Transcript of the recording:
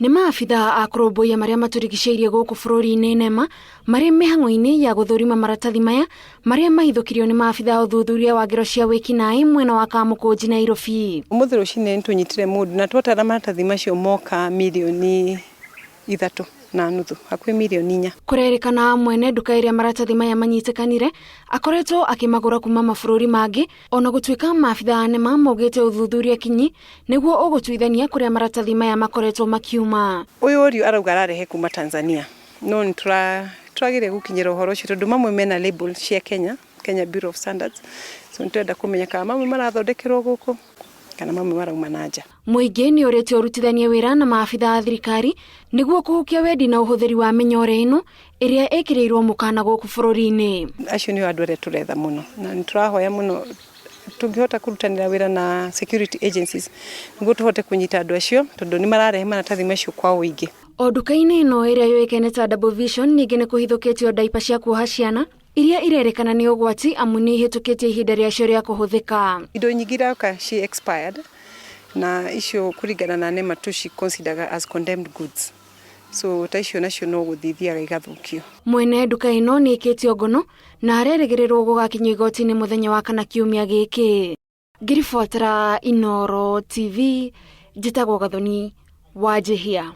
Nĩ maabitha a kũrũmbũiya marĩa matũrigicĩirie gũkũ bũrũri-inĩ NEMA marĩ mĩhang'o-inĩ ya gũthũrima maratathi maya marĩa mahithũkirio nĩ maabitha a ũthuthuria wa ngero cia wĩkinaĩ mwena wa Kamũkũnji Nairobi. Ũmũthĩ rũcinĩ nĩ tũnyitire mũndũ na twatara maratathi macio moka mirioni 3.5, hakuhĩ mirioni 4. Kũrerĩkana mwene nduka ĩrĩa maratathi maya manyitĩkanire akoretwo akĩmagũra kuma mabũrũri mangĩ, ona gũtuĩka maabitha a NEMA maugĩte ũthuthuria kinyi nĩguo ũgũtuithania kũrĩa maratathi maya makoretwo makiuma. Ũyũ ũrio arauga ararehe kuma Tanzania, no nĩ tũrageria gũkinyĩra ũhoro ũcio tondũ mamwe mena label cia Kenya, Kenya Bureau of Standards, so nĩ tũrenda kũmenya kana mamwe marathondekerwo gũkũ kana mamwe marauma na nja. Mũingĩ nĩ ũrĩtio ũrutithanie wĩra na maabitha a thirikari nĩguo kũhukia wendi na ũhũthĩri wa mĩnyore ĩno ĩrĩa ĩkĩrĩirwo mũkana gũkũ bũrũri-inĩ. Acio nĩo andũ arĩa tũretha mũno na nĩ tũrahoya mũno tũngĩhota kũrutanĩra wĩra na security agencies nĩguo tũhote kũnyita andũ acio tondũ nĩ mararehe maratathi macio kwa ũingĩ. O nduka-inĩ ĩno ĩrĩa yũĩkaine ta Double Vision ningĩ nĩ kũhithũkĩtio ndaipa cia kuoha ciana iria irerĩkana nĩ ũgwati amu nĩ ihĩtũkĩtie ihinda rĩacio rĩa kũhũthĩka. Indo nyingĩ iroka ci expired na icio kũringana na NEMA tũci consider as condemned goods, so ta icio nacio no gũthiĩ ithiaga igathũkio. Mwene nduka ĩno nĩ ĩkĩtio ngono na arerĩgĩrĩrwo gũgakinyio igoti-inĩ mũthenya wa kana kiumia gĩkĩ. Ngĩribotera Inooro TV, njĩtagwo Gathoni Wanjihia.